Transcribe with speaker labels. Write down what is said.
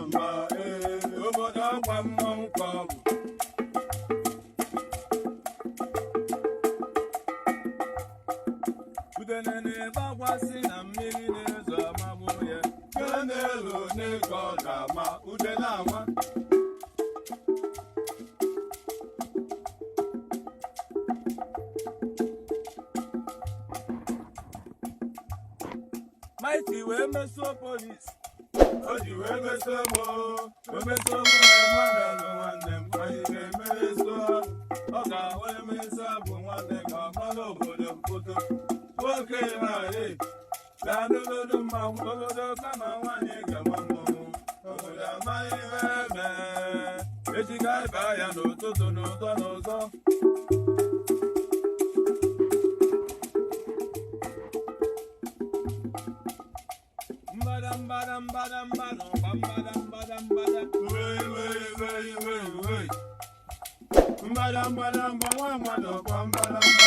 Speaker 1: Mbadamba ee, obodo ọkwa mmọnwụ ka ọ bụ. Udene na-ebe na mmiri na-ezo amagbu ya. N'elu one ka ọ ga-ama udene ama. Mighty wee mesuo polisi. O ji wee mesuo m o, wee mesuo mụ na Emmanuel nwanne m, anyị ga-emeso. Ọ ga-ahụ emesa bụ nwanne ka ọ mara obodo mkpoto. Nwoke na-arị, bịa n'olodo mmanwụ, olodo kama nwaanyị ga-ama mmọnwụ. Obodo amaghị ihe eme. Echi ga baa ya n'ụtụtụ n'ụzọ n'ụzọ. Mbada mbada mbada mba n'ọgba mbada mbada mbada. Wei wei wei wei wei. Mbada mbada mba nwa mmadụ ọkwa mbada mbada.